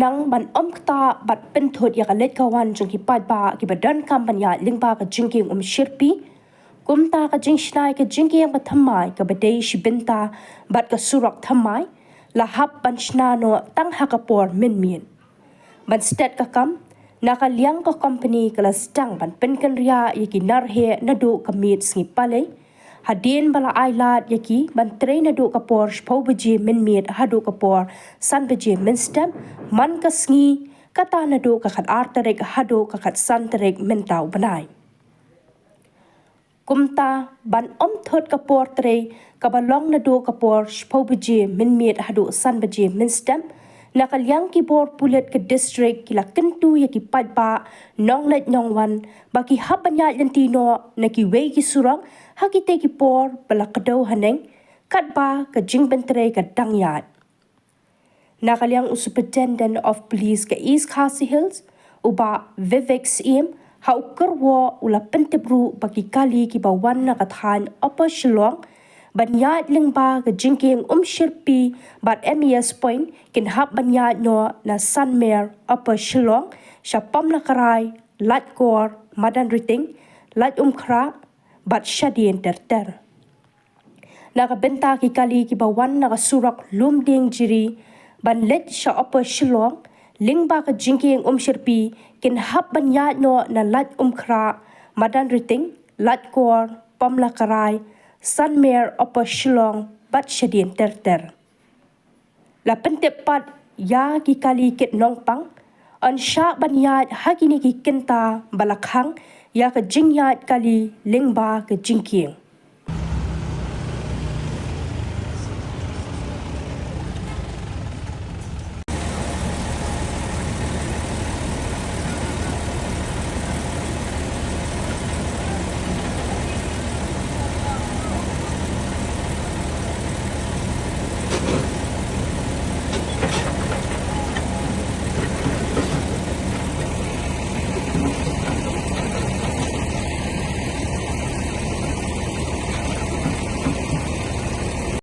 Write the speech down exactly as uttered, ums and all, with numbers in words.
Tang ban ym ktah bad pynthut ïa ka leit ka wan jong ki paidbah kiba donkam ban ïaid lyngba ka jingkieng Umshyrpi. Kumta ka jingshna ïa ka jingkieng bathymmai kaba dei shi bynta bad ka surok thymmai la hap ban shna noh tang ha ka por mynmiet. Ban stet ka kam, na ka liang ka kompani ka la sdang ban pynkynriah ïa ki narheh naduh ka miet sngi Palei, hadien ba la ailad ïa ki ban trei naduh ka por shiphew baje mynmiet haduh ka por san baje mynstep, man ka sngi, kata naduh ka khatar tarik haduh ka khatsan tarik mynta u bnai. Kumta, ban ym thut ka por trei kaba long naduh ka por shiphew baje mynmiet haduh san baje mynstep, na ka liang ki bor pulit ka district ki la kyntu ïa ki paidbah nongleit nongwan ba ki hap ban ïaid lynti noh na kiwei ki surok ha kitei ki por ba la kdew haneng, katba ka jingpyntrei ka dang ïaid. Na ka liang u Superintendent of Police ka East Khasi Hills, u Bah Vivek Syiem, ha u kyrwoh u la pyntip ruh ba ki kali kiba wan na ka thaiñ Upper Shillong ban ïaid lyngba ka jingkieng Umshyrpi bad M E S Point kin hap ban ïaid noh na Sanmer Upper Shillong, sha Pamlakarai, Laitkor, Madanriting, Laitumkhrah, bad shadien ter ter. Na ka bynta ki kali kiba wan na ka surok Lumdieng Jiri ban leit sha Upper Shillong, lyngba ka jingkieng Umshyrpi kin hap ban ïaid noh na Laitumkhrah, Madanriting, Laitkor, Pamlakarai, Sanmer, Upper Shillong, bad shadien ter ter. La pyntip pat ïa ki kali kit nongpang, yn shah ban ïaid ha kine ki kynta ba la khang ïa ka jingïaid kali lyngba ka jingkieng.